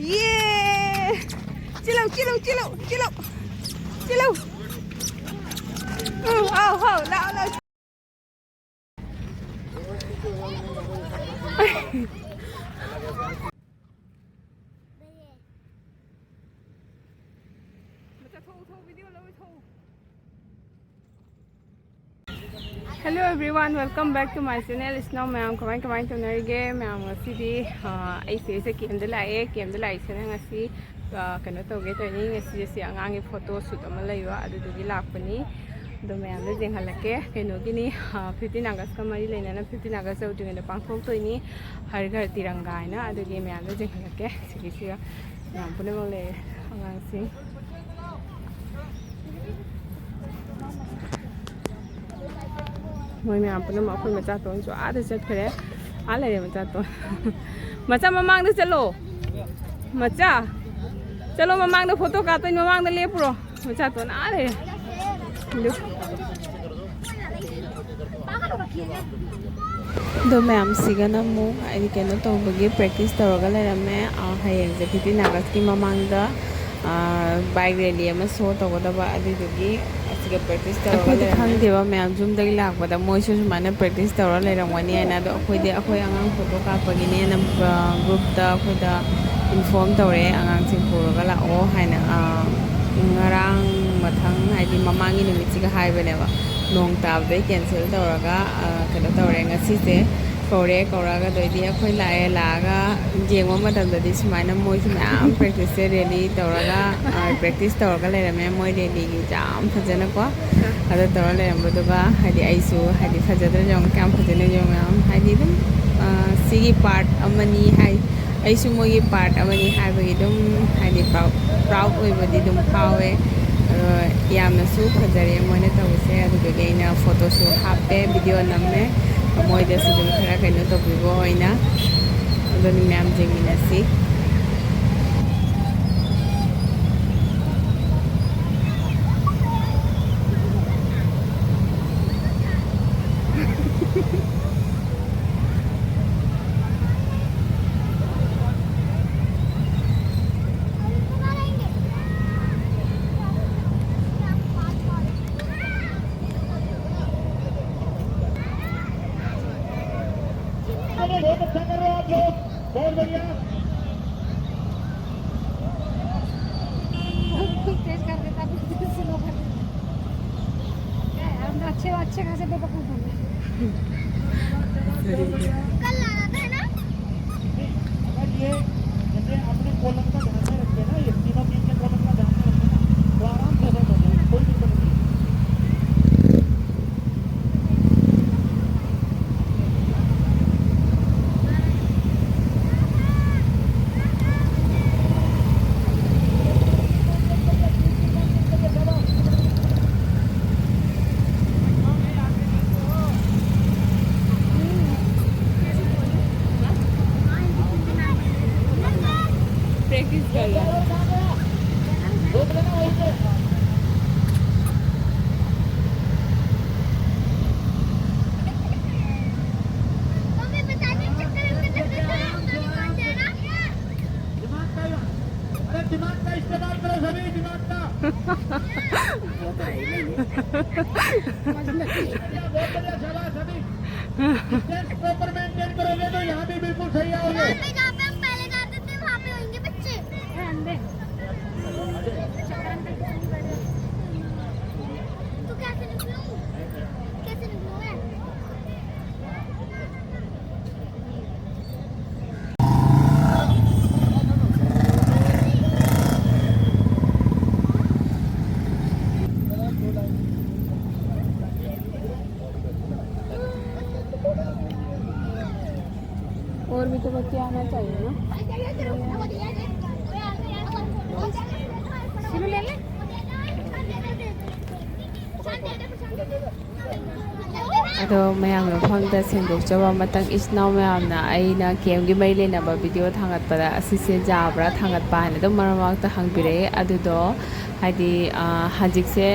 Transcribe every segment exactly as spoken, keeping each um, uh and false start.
ꯌꯦ! ꯆꯦꯜꯂꯧ, ꯆꯦꯜꯂꯧ, ꯆꯦꯜꯂꯧ, ꯆꯦꯜꯂꯧ! ꯆꯦꯜꯂꯧ! ꯎ, ꯑꯥꯎ, ꯍꯥꯎ, ꯂꯥꯛꯑꯣ, ꯂꯥꯛꯑꯣ꯫ ꯃꯆꯥ ꯊꯣꯛꯎ, ꯊꯣꯛꯎ, video ꯂꯧꯔꯨ, ꯊꯣꯛꯎ꯫ Hello everyone, welcome back to my channel. ꯏꯆꯤꯟ ꯏꯅꯥꯎ ꯃꯌꯥꯝ ꯀꯃꯥꯏ ꯀꯃꯥꯏ ꯇꯧꯅꯔꯤꯒꯦ? ꯃꯌꯥꯝ ꯉꯁꯤꯗꯤ, ꯑ, ꯑꯩꯁꯦ ꯁꯦ ꯀꯦꯝꯗ ꯂꯥꯛꯑꯦ꯫ ꯀꯦꯝꯗ ꯂꯥꯛꯏꯁꯤꯅ ꯉꯁꯤ, ꯑ, ꯀꯩꯅꯣ ꯇꯧꯒꯦ ꯇꯧꯔꯤꯅꯤ꯫ ꯉꯁꯤꯁꯦ ꯑꯉꯥꯡꯒꯤ photo shoot ꯑꯃ ꯂꯩꯕ, ꯑꯗꯨꯗꯨꯒꯤ ꯂꯥꯛꯄꯅꯤ꯫ ꯑꯗꯣ ꯃꯌꯥꯝꯗ ꯌꯦꯡꯍꯜꯂꯛꯀꯦ꯫ ꯀꯩꯅꯣꯒꯤꯅꯤ, ꯑ, fifteen August ꯀ ꯃꯔꯤ ꯂꯩꯅꯅ fifteen August ꯌꯧꯗ꯭ꯔꯤꯉꯩꯗ ꯄꯥꯡꯊꯣꯛꯇꯣꯏꯅꯤ꯫ ꯍꯔ ꯘꯔ ꯇꯤꯔꯪꯒꯥ ꯍꯥꯏꯅ꯫ ꯑꯗꯨꯒꯤ ꯃꯌꯥꯝꯗ ꯌꯦꯡꯍꯜꯂꯛꯀꯦ꯫ ꯁꯤꯒꯤꯁꯤꯒ ꯃꯌꯥꯝ ꯄꯨꯝꯅꯃꯛ ꯂꯩꯔꯦ꯫ ꯑꯉꯥꯡꯁꯤꯡ꯫ ꯃꯣꯏ ꯃꯌꯥꯝ ꯄꯨꯝꯅꯃꯛ ꯑꯩꯈꯣꯏ ꯃꯆꯥꯇꯣꯟꯁꯨ ꯑꯥꯗ ꯆꯠꯈ꯭ꯔꯦ꯫ ꯑꯥ ꯂꯩꯔꯦ ꯃꯆꯥꯇꯣꯟ꯫ ꯃꯆꯥ ꯃꯃꯥꯡꯗ ꯆꯠꯂꯣ꯫ ꯃꯆꯥ꯫ ꯆꯠꯂꯣ ꯃꯃꯥꯡꯗ photo ꯀꯥꯞꯇꯣꯏꯅꯤ, ꯃꯃꯥꯡꯗ ꯂꯦꯞꯄꯨꯔꯣ꯫ ꯃꯆꯥꯇꯣꯟ ꯑꯥ ꯂꯩꯔꯦ꯫ ꯑꯗꯨ꯫ ꯑꯗꯣ ꯃꯌꯥꯝꯁꯤꯒꯅ ꯑꯃꯨꯛ ꯑꯩꯗꯤ ꯀꯩꯅꯣ ꯇꯧꯕꯒꯤ practice ꯇꯧꯔꯒ ꯂꯩꯔꯝꯃꯦ꯫ ꯑ, ꯍꯌꯦꯡꯁꯦ fifteen August ꯀꯤ ꯃꯃꯥꯡꯗ, ꯑ, bike rally ꯑꯃ show ꯇꯧꯒꯗꯕ, ꯑꯗꯨꯗꯨꯒꯤ ꯑꯁꯤꯒ practice ꯇꯧꯔꯒ ꯑꯩꯈꯣꯏꯗꯤ ꯂꯩꯔꯝꯃꯦ꯫ ꯈꯪꯗꯦꯕ, ꯃꯌꯥꯝ ꯌꯨꯝꯗꯒꯤ ꯂꯥꯛꯄꯗ ꯃꯣꯏꯁꯨ ꯁꯨꯃꯥꯏꯅ practice ꯇꯧꯔ ꯂꯩꯔꯝꯒꯅꯤ ꯍꯥꯏꯅ꯫ ꯑꯗꯣ ꯑꯩꯈꯣꯏꯗꯤ ꯑꯩꯈꯣꯏ ꯑꯉꯥꯡ photo ꯀꯥꯞꯄꯒꯤꯅꯦꯅ, ꯑ, group ꯇ ꯑꯩꯈꯣꯏꯗ inform ꯇꯧꯔꯛꯑꯦ, "ꯑꯉꯥꯡꯁꯤꯡ ꯄꯨꯔꯒ ꯂꯥꯛꯑꯣ" ꯍꯥꯏꯅ꯫ ꯑ, ꯉꯔꯥꯡ ꯃꯊꯪ, ꯍꯥꯏꯗꯤ ꯃꯃꯥꯡꯒꯤ ꯅꯨꯃꯤꯠꯁꯤꯒ ꯍꯥꯏꯕꯅꯦꯕ, ꯅꯣꯡ ꯇꯥꯕꯗꯩ cancel ꯇꯧꯔꯒ, ꯑ, ꯀꯩꯅꯣ ꯇꯧꯔꯦ꯫ ꯉꯁꯤꯁꯦ ꯀꯧꯔꯦ, ꯀꯧꯔꯛꯑꯒ ꯑꯗꯩꯗꯤ ꯑꯩꯈꯣꯏ ꯂꯥꯛꯑꯦ꯫ ꯂꯥꯛꯑꯒ ꯌꯦꯡꯕ ꯃꯇꯝꯗꯗꯤ ꯁꯨꯃꯥꯏꯅ ꯃꯣꯏꯁꯨ ꯃꯌꯥꯝ practice ꯁꯦ rally ꯇꯧꯔꯒ, ꯑ, practice ꯇꯧꯔꯒ ꯂꯩꯔꯝꯃꯦ꯫ ꯃꯣꯏ rally ꯒꯤ ꯌꯥꯝ ꯐꯖꯅꯀꯣ ꯑꯗꯨ ꯇꯧꯔ ꯂꯩꯔꯝꯕꯗꯨꯒ, ꯍꯥꯏꯗꯤ ꯑꯩꯁꯨ, ꯍꯥꯏꯗꯤ ꯐꯖꯗ꯭ꯔꯁꯨ ꯌꯥꯝ, ꯀꯌꯥꯝ ꯐꯖꯅ ꯌꯦꯡꯉꯣ ꯃꯌꯥꯝ, ꯍꯥꯏꯗꯤ ꯑꯗꯨꯝ, ꯑ, ꯁꯤꯒꯤ part ꯑꯃꯅꯤ ꯍꯥꯏ, ꯑꯩꯁꯨ ꯃꯣꯏꯒꯤ part ꯑꯃꯅꯤ ꯍꯥꯏꯕꯒꯤ ꯑꯗꯨꯝ, ꯍꯥꯏꯗꯤ proud, proud ꯑꯣꯏꯕꯗꯤ ꯑꯗꯨꯝ ꯐꯥꯎꯋꯦ꯫ ꯑꯗꯣ ꯌꯥꯝꯅꯁꯨ ꯐꯖꯔꯦ ꯃꯣꯏꯅ ꯇꯧꯕꯁꯦ꯫ ꯑꯗꯨꯗꯨꯒꯤ ꯑꯩꯅ photo shoot ꯍꯥꯞꯄꯦ, video ꯅꯝꯃꯦ, ꯃꯣꯏꯗꯁꯨ ꯑꯗꯨꯝ ꯈꯔ ꯀꯩꯅꯣ ꯇꯧꯕꯤꯕ ꯑꯣꯏꯅ꯫ ꯑꯗꯨꯅꯤ ꯃꯌꯥꯝ ꯌꯦꯡꯃꯤꯟꯅꯁꯤ꯫ बहुत तेज कर देता, बिल्कुल स्लो कर देता। हम तो अच्छे, अच्छे खासे बेवकूफ बन गए। कल लाना था ना। अगर ये जैसे अपने कॉलम का ध्यान में रखे ना, ये तीनों टीम के कॉलम का ध्यान में रखे ना, तो आराम से हो जाए, कोई दिक्कत नहीं। प्रैक्टिस कर लो। दिमाग का, अरे दिमाग का इस्तेमाल करो सभी, दिमाग का। बहुत बढ़िया, शाबाश सभी। डिस्टेंस प्रॉपर मेंटेन करोगे तो यहाँ भी बिल्कुल सही आओगे। वहाँ पे जहाँ पे हम पहले जाते थे, वहाँ पे होंगे बच्चे। ध्यान दे। तो कैसे निकलूँ? कैसे निकलूँ मैं? और भी तो बच्चे आना चाहिए ना। ꯑꯗꯣ ꯃꯌꯥꯝꯒꯤ ꯃꯐꯝꯗ ꯁꯦꯡꯗꯣꯛꯆꯕ ꯑꯃꯇꯪ, ꯏꯆꯤꯟ ꯏꯅꯥꯎ ꯃꯌꯥꯝꯅ ꯑꯩꯅ ꯀꯦꯝꯒꯤ ꯃꯔꯤ ꯂꯩꯅꯕ ꯚꯤꯗꯤꯑꯣ ꯊꯥꯡꯒꯠꯄꯗ ꯑꯁꯤꯁꯦ ꯌꯥꯕ꯭ꯔꯥ ꯊꯥꯡꯒꯠꯄ ꯍꯥꯏꯅ ꯑꯗꯨꯝ ꯃꯔꯛ ꯃꯔꯛꯇ ꯍꯪꯕꯤꯔꯛꯑꯦ꯫ ꯑꯗꯨꯗꯣ ꯍꯥꯏꯗꯤ, ꯑ, ꯍꯧꯖꯤꯛꯁꯦ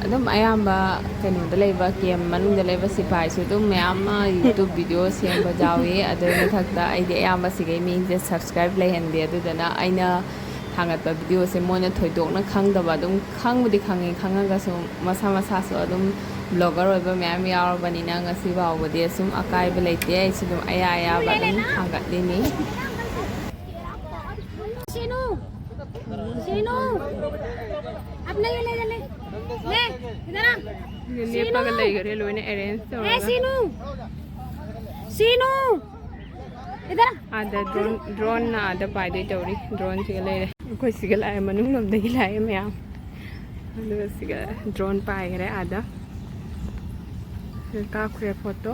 ꯑꯗꯨꯝ ꯑꯌꯥꯝꯕ ꯀꯩꯅꯣꯗ ꯂꯩꯕ, ꯀꯦꯝ ꯃꯅꯨꯡꯗ ꯂꯩꯕ ꯁꯤꯐꯥꯏꯁꯨ ꯑꯗꯨꯝ ꯃꯌꯥꯝ ꯑꯃ YouTube ꯚꯤꯗꯤꯑꯣ ꯁꯦꯝꯕ ꯌꯥꯎꯏ꯫ ꯑꯗꯨꯒꯤ ꯃꯊꯛꯇ ꯑꯩꯗꯤ ꯑꯌꯥꯝꯕ ꯁꯤꯈꯩ ꯃꯤꯁꯦ ꯁꯕꯁꯀ꯭ꯔꯥꯏꯕ ꯂꯩꯍꯟꯗꯦ꯫ ꯑꯗꯨꯗꯨꯅ ꯑꯩꯅ ꯊꯥꯡꯒꯠꯄ ꯚꯤꯗꯤꯑꯣꯁꯦ ꯃꯣꯏꯅ ꯊꯣꯏꯗꯣꯛꯅ ꯈꯪꯗꯕ, ꯑꯗꯨꯝ ꯈꯪꯕꯨꯗꯤ ꯈꯪꯉꯦ, ꯈꯪꯉꯒꯁꯨ ꯃꯁꯥ ꯃꯁꯥꯁꯨ ꯑꯗꯨꯝ ꯕ꯭ꯂꯣꯒꯔ ꯑꯣꯏꯕ ꯃꯌꯥꯝ ꯌꯥꯎꯔꯕꯅꯤꯅ ꯉꯁꯤ ꯐꯥꯎꯕꯗꯤ ꯑꯁꯨꯝ ꯑꯀꯥꯏꯕ ꯂꯩꯇꯦ꯫ ꯑꯩꯁꯨ ꯑꯗꯨꯝ ꯑꯌꯥ ꯑꯌꯥꯕ ꯑꯗꯨꯝ ꯊꯥꯒꯠꯂꯤꯅꯤ꯫ ꯁꯤꯅꯨ! ꯁꯤꯅꯨ! ꯑꯞꯅ ꯌꯦ ꯂꯦ ꯂꯦ꯫ ꯂꯦ, ꯏꯗꯔ ꯁꯤꯅꯨ! ꯂꯦꯞꯄꯒ ꯂꯩꯈꯔꯦ ꯂꯣꯏꯅ ꯑꯦꯔꯦꯟꯖ ꯑꯦ, ꯇꯧꯔꯒ꯫ ꯁꯤꯅꯨ! ꯁꯤꯅꯨ! ꯏꯗꯔ! ꯑꯥꯗ ꯗ꯭ꯔꯣꯟ, ꯗ꯭ꯔꯣꯟꯅ ꯑꯥꯗ ꯄꯥꯏꯗꯣꯏ ꯇꯧꯔꯤ꯫ ꯗ꯭ꯔꯣꯟꯁꯤꯒ ꯂꯩꯔꯦ꯫ ꯑꯩꯈꯣꯏ ꯁꯤꯒ ꯂꯥꯛꯑꯦ, ꯃꯅꯨꯡ ꯂꯣꯝꯗꯒꯤ ꯂꯥꯛꯑꯦ ꯃꯌꯥꯝ꯫ ꯑꯗꯨꯒ ꯁꯤꯒ ꯗ꯭ꯔꯣꯟ ꯄꯥꯏꯈꯔꯦ ꯑꯥꯗ꯫ ꯀꯥꯞꯈ꯭ꯔꯦ ꯐꯣꯇꯣ꯫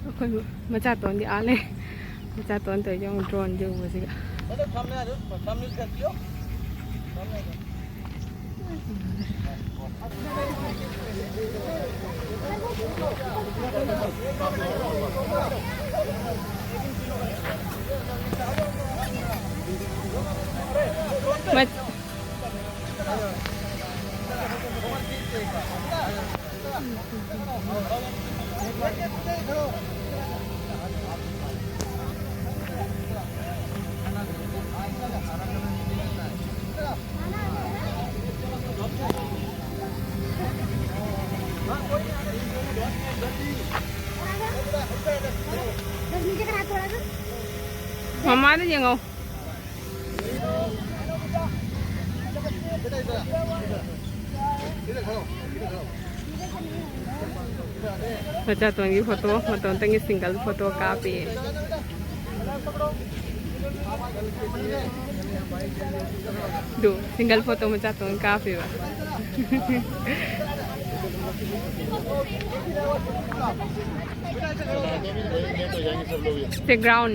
ꯑꯩꯈꯣꯏ ꯃꯆꯥꯇꯣꯟꯗꯤ ꯑꯥ ꯂꯩ꯫ ꯃꯆꯥꯇꯣꯟ ꯇꯧꯔꯤꯁꯦ ꯌꯦꯡꯉꯨ, ꯗ꯭ꯔꯣꯟꯁꯦ ꯎꯕꯁꯤꯒ꯫ ꯃꯃꯥꯗ ꯌꯦꯡꯉꯣ꯫ ꯃꯆꯥꯇꯣꯟꯒꯤ ꯐꯣꯇꯣ, ꯃꯇꯣꯟꯇꯪꯒꯤ ꯁꯤꯡꯒꯜ ꯐꯣꯇꯣ ꯀꯥꯞꯄꯤ꯫ ꯑꯗꯨ ꯁꯤꯡꯒꯜ ꯐꯣꯇꯣ ꯃꯆꯥꯇꯣꯟ ꯀꯥꯞꯄꯤꯕ꯫ ꯁꯦ ꯒ꯭ꯔꯥꯎꯟ꯫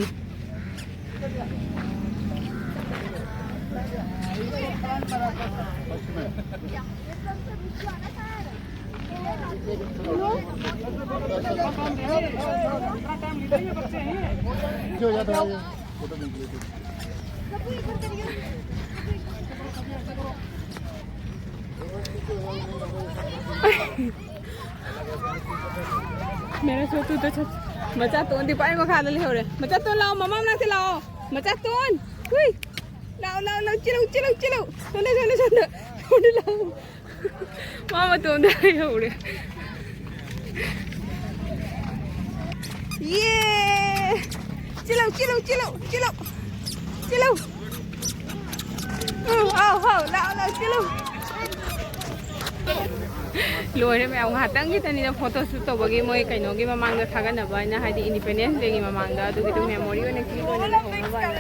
मेरा छोटू तो छ-, ꯃꯆꯥꯇꯣꯟꯗꯤ ꯈ꯭ꯋꯥꯏ ꯃꯈꯥꯗ ꯂꯩꯍꯧꯔꯦ꯫ ꯃꯆꯥꯇꯣꯟ ꯂꯥꯛꯑꯣ, ꯃꯃꯥ ꯃꯅꯥꯛꯇ ꯂꯥꯛꯑꯣ꯫ ꯃꯆꯥꯇꯣꯟ! ꯍꯨꯏ! ꯂꯥꯛꯑꯣ, ꯂꯥꯛꯑꯣ, ꯂꯥꯛꯑꯣ, ꯆꯤꯜꯂꯧ, ꯆꯤꯜꯂꯧ, ꯆꯤꯜꯂꯧ꯫ ꯁꯣꯝꯗ, ꯁꯣꯝꯗ, ꯁꯣꯝꯗ꯫ ꯁꯣꯝꯗ ꯂꯥꯛꯑꯣ꯫ ꯃꯥ ꯃꯇꯣꯝꯗ ꯂꯩꯍꯧꯔꯦ꯫ ꯌꯦ! ꯆꯦꯜꯂꯧ, ꯆꯦꯜꯂꯧ, ꯆꯦꯜꯂꯧ, ꯆꯦꯜꯂꯧ꯫ ꯆꯦꯜꯂꯧ꯫ ꯎꯝ, ꯑꯥꯎ, ꯍꯥꯎ, ꯂꯥꯛꯑꯣ, ꯂꯥꯛꯑꯣ, ꯆꯦꯜꯂꯧ꯫ ꯂꯣꯏꯔꯦ ꯃꯌꯥꯝ, ꯉꯥꯏꯍꯥꯛꯇꯪ ꯈꯤꯇꯅꯤꯗ photo shoot ꯇꯧꯕꯒꯤ ꯃꯣꯏ ꯀꯩꯅꯣꯒꯤ ꯃꯃꯥꯡꯗ ꯊꯥꯒꯠꯅꯕ ꯍꯥꯏꯅ, ꯍꯥꯏꯗꯤ Independence Day ꯒꯤ ꯃꯃꯥꯡꯗ, ꯑꯗꯨꯒꯤꯗꯨ memory ꯑꯣꯏꯅ clip ꯑꯣꯏꯅ ꯂꯩꯍꯧꯅꯕ ꯍꯥꯏꯅ꯫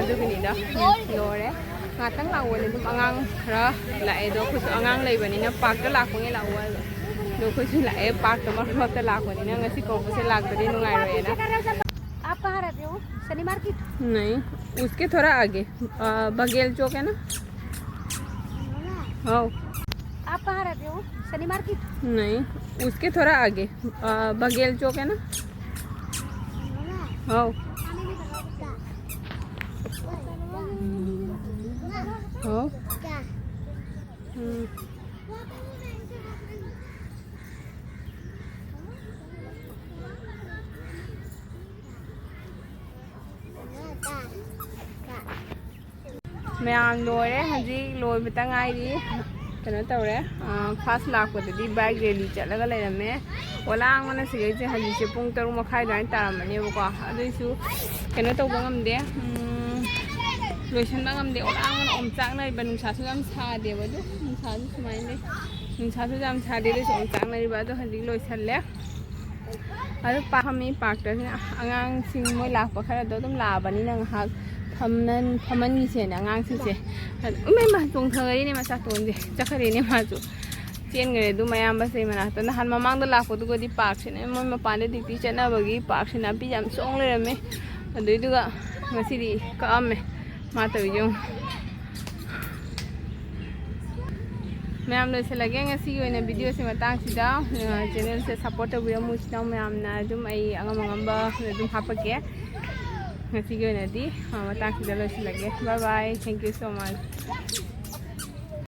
ꯑꯗꯨꯒꯤꯅꯤꯗ꯫ ꯎꯝ, ꯂꯣꯏꯔꯦ꯫ ꯉꯥꯛꯇꯪ ꯂꯥꯛꯑꯣꯅꯦ, ꯑꯗꯨꯝ ꯑꯉꯥꯡ ꯈꯔ ꯂꯥꯛꯑꯦ, ꯑꯗꯣ ꯑꯩꯈꯣꯏꯁꯨ ꯑꯉꯥꯡ ꯂꯩꯕꯅꯤꯅ park ꯇ ꯂꯥꯛꯄꯉꯩ ꯂꯥꯛꯑꯣ ꯍꯥꯏꯕ꯫ ꯑꯗꯣ ꯑꯩꯈꯣꯏꯁꯨ ꯂꯥꯛꯑꯦ, park ꯇ ꯃꯔꯛ ꯃꯔꯛꯇ ꯂꯥꯛꯄꯅꯤꯅ ꯉꯁꯤ ꯀꯧꯕꯁꯦ ꯂꯥꯛꯇ꯭ꯔꯗꯤ ꯅꯨꯡꯉꯥꯏꯔꯣꯏꯅ꯫ आप कहाँ रहते हो? शनि मार्केट? नहीं, उसके थोड़ा आगे, अ, बघेल चौक है ना? हाँ। आप कहाँ रहते हो? शनि मार्केट? नहीं, उसके थोड़ा आगे, अ, बघेल चौक है ना? हाँ। हाँ। हम्म। ꯃꯌꯥꯝ ꯂꯣꯏꯔꯦ, ꯍꯧꯖꯤꯛ ꯂꯣꯏꯕꯇ ꯉꯥꯏꯔꯤ꯫ ꯀꯩꯅꯣ ꯇꯧꯔꯦ, ꯑ, first ꯂꯥꯛꯄꯗꯗꯤ bike rally ꯆꯠꯂꯒ ꯂꯩꯔꯝꯃꯦ꯫ ꯑꯣꯂꯥꯡꯕꯅ ꯁꯤꯒꯩꯁꯦ ꯍꯧꯖꯤꯛꯁꯦ ꯄꯨꯡ ꯇꯔꯨꯛ ꯃꯈꯥꯏ ꯑꯗꯨꯃꯥꯏꯅ ꯇꯥꯔꯝꯃꯅꯦꯕꯀꯣ꯫ ꯑꯗꯨꯏꯁꯨ ꯀꯩꯅꯣ ꯇꯧꯕ ꯉꯝꯗꯦ, ꯎꯝ, ꯂꯣꯏꯁꯟꯕ ꯉꯝꯗꯦ꯫ ꯑꯣꯂꯥꯡꯕꯅ ꯑꯣꯝꯆꯥꯛꯅꯔꯤꯕ, ꯅꯨꯡꯁꯥꯁꯨ ꯌꯥꯝ ꯁꯥꯗꯦꯕ, ꯑꯗꯨ ꯅꯨꯡꯁꯥꯁꯨ ꯁꯨꯃꯥꯏꯅ ꯂꯩ꯫ ꯅꯨꯡꯁꯥꯁꯨ ꯌꯥꯝ ꯁꯥꯗꯦ, ꯑꯗꯨꯁꯨ ꯑꯣꯝꯆꯥꯛꯅꯔꯤꯕ꯫ ꯑꯗꯣ ꯍꯧꯖꯤꯛ ꯂꯣꯏꯁꯜꯂꯦ꯫ ꯑꯗꯨ park ꯐꯝꯃꯤ, park ꯇꯁꯤꯅ ꯑꯉꯥꯡꯁꯤꯡ ꯃꯣꯏ ꯂꯥꯛꯄ ꯈꯔꯗꯣ ꯑꯗꯨꯝ ꯂꯥꯛꯑꯕꯅꯤꯅ ꯉꯥꯏꯍꯥꯛ ꯐꯝꯅꯟ-, ꯐꯝꯍꯟꯈꯤꯁꯦꯅ ꯑꯉꯥꯡꯁꯤꯡꯁꯦ꯫ ꯑꯗꯨ, ꯏꯃꯥ, ꯏꯃꯥ, ꯆꯣꯡꯊꯈ꯭ꯔꯦꯅꯦ ꯃꯆꯥꯇꯣꯟꯁꯦ, ꯆꯠꯈ꯭ꯔꯦꯅꯦ ꯃꯥꯁꯨ꯫ ꯆꯦꯟꯈ꯭ꯔꯦ ꯑꯗꯨ ꯃꯌꯥꯝꯕꯁꯦ ꯃꯅꯥꯛꯇ꯫ ꯅꯍꯥꯟ ꯃꯃꯥꯡꯗ ꯂꯥꯛꯄꯗꯨꯒꯗꯤ park ꯁꯤꯅ ꯃꯣꯏ ꯃꯄꯥꯟꯗ duty ꯆꯠꯅꯕꯒꯤ park ꯁꯤ ꯅꯥꯄꯤ ꯌꯥꯝ ꯆꯣꯡ ꯂꯩꯔꯝꯃꯦ꯫ ꯑꯗꯨꯏꯗꯨꯒ ꯉꯁꯤꯗꯤ ꯀꯛꯑꯝꯃꯦ꯫ ꯃꯥ ꯇꯧꯔꯤꯁꯦ ꯌꯦꯡꯉꯨ꯫ ꯃꯌꯥꯝ, ꯂꯣꯏꯁꯤꯜꯂꯒꯦ ꯉꯁꯤꯒꯤ ꯑꯣꯏꯅ video ꯁꯦ ꯃꯇꯥꯡꯁꯤꯗ꯫ ꯑ, channel ꯁꯦ support ꯇꯧꯕꯤꯔꯝꯃꯨ ꯏꯆꯤꯟ ꯏꯅꯥꯎ ꯃꯌꯥꯝꯅ꯫ ꯑꯗꯨꯝ ꯑꯩ ꯑꯉꯝ ꯑꯉꯝꯕ ꯑꯗꯨꯝ ꯍꯥꯞꯄꯛꯀꯦ꯫ ꯉꯁꯤꯒꯤ ꯑꯣꯏꯅꯗꯤ, ꯑ, ꯃꯇꯥꯡꯁꯤꯗ ꯂꯣꯏꯁꯤꯜꯂꯒꯦ꯫ Bye bye. Thank you so much.